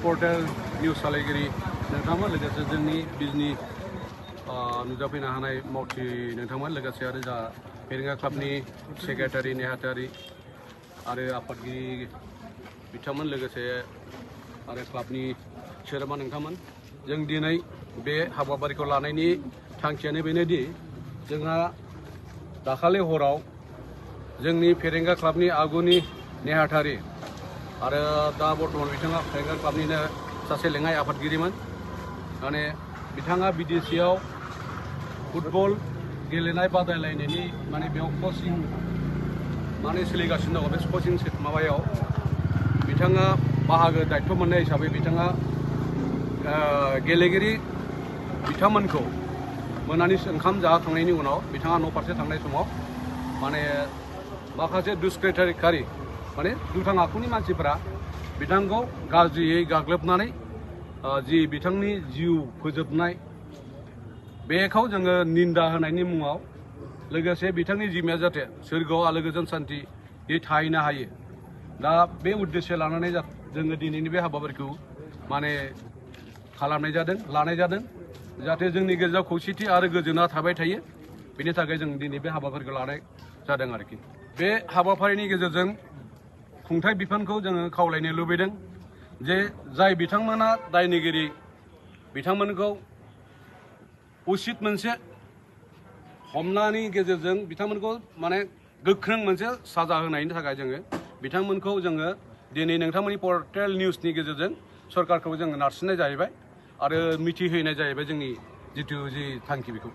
portal news saलायगिरि नोंथांमोन लोगोसे जोंनि बिजनि नुजाफैनो हानाय मावथि नोंथांमोन लोगोसे आरो जा फेरेंगा क्लाबनि सेक्रेटारि नेहाथारि आरो आफादगिरि बिथांमोन लोगोसे आरो क्लाबनि सोद्रोमा नोंथांमोन जों दिनै बे हाबाफारिखौ लानायनि थांखियानो बेनोदि जोंहा दाखालि हराव जोंनि फेरेंगा क्लाबनि आगुनि नेहाथारि आरो दा बर्तमान बिथाङा फेरेंगा क्लाबनिनो सासे लेङाइ आफादगिरिमोन माने बिथाङा बिदेशियाव फुटबल गेलेनाय बादायलायनायनि माने बेयाव कचिं माने सोलिगासिनो दङ बे कचिं माबायाव बिथाङा बाहागो दायित्व मोननाय हिसाबै बिथाङा गेलेगिरि बिथांमोनखौ मोनानि ओंखाम जाखांनायनि उनाव बिथाङा न' फारसे थांनाय समाव माने माखासे दुष्कृतकारि माने दुथां आखुनि मानसिफोरा बिथांखौ गाज्रियै गाग्लोबनानै जि बिथांनि जिउ फोजोबनाय बेखौ जोङो निन्दा होनायनि मुङाव लोगोसे बिथांनि जिउमाया जाहाथे सोरगोआव आलो गोजोन सान्थियै थाहैनो हायो दा बे उद्देश्य लानानै जोङो दिनैनि बे हाबाफारिखौ माने लानाय जादों जाहाथे जोंनि गेजेराव खौसेथि आरो गोजोना थाबाय थायो बेनि थाखाय जों दिनै बे हाबाफारिखौ लानाय जादों आरोखि बे हाबाफारिनि गेजेरजों खुंथाय बिफानखौ जोङो खावलायनो लुबैदों जे जाय बिथांमोना दायनिगिरि बिथांमोनखौ उचित मोनसे हमनायनि गेजेरजों बिथांमोनखौ माने गोख्रों मोनसे साजा होनायनि थाखाय जोङो बिथांमोनखौ जोङो दिनै नोंथांमोननि पर्टेल निउसनि गेजेरजों सरकारखौ जोङो नारसिननाय जाहैबाय आरो मिथिहोनाय जाहैबाय जोंनि जिथु थांखि बेखौ